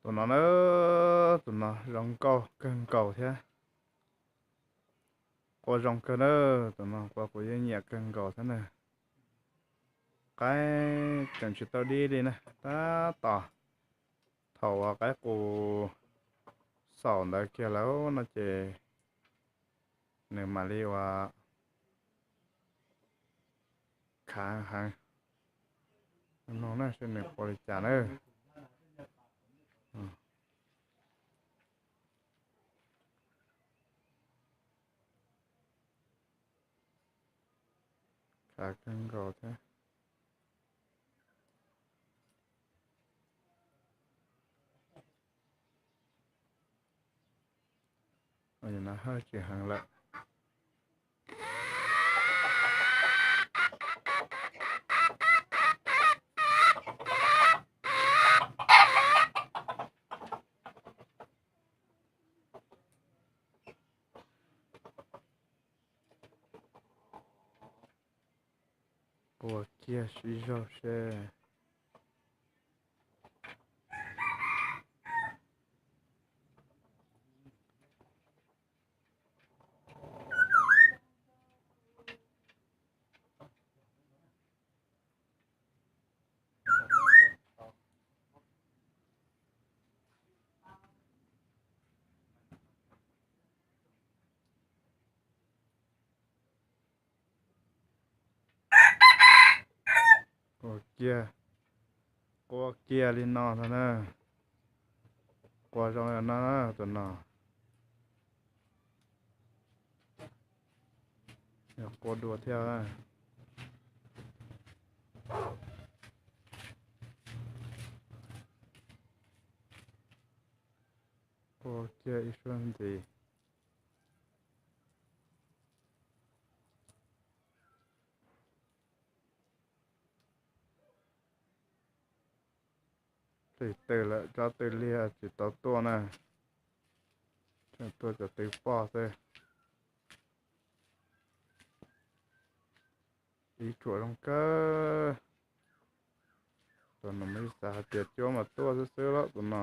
Tus no na, tus no zoo nkauj kawg nkaus thiab. Qua zoo kawg na, tus no qua kuv yeej nyiam kawg nkaus thiab na. Qaib tseem tsis tau dib li na, tab tom thaum uas qaib qus xaum ntawd kiag lawm no ces nws mam li ua khav heev. Mloog na seb nws qua li cas na. Khav kawg nkaus thiab. Hawj tsis heev lawm. Qua kiag sib zaug seb. Qua kiag, qua kiag li no ntag na. Qua zoo li no, tus no yog qua dua thiab. Qua kiag ib suab ntxiv. Tw lawm, tsob tw liag tsis tau tuaj na, tseem tuaj cov tw poj xwb. Ib tsuam zoo kawg. Tus no mas xav hais tias cuab mas tuaj xwb xwb lauj tus no.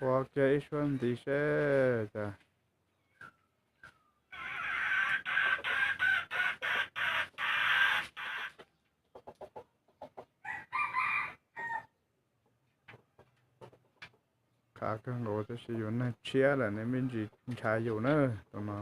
Qua kiag ib suab ntxiv seb cas. Khav kawg nkaus tab sis yus neeg tshiab lawm nws me ntsis ntshai yus na tus no.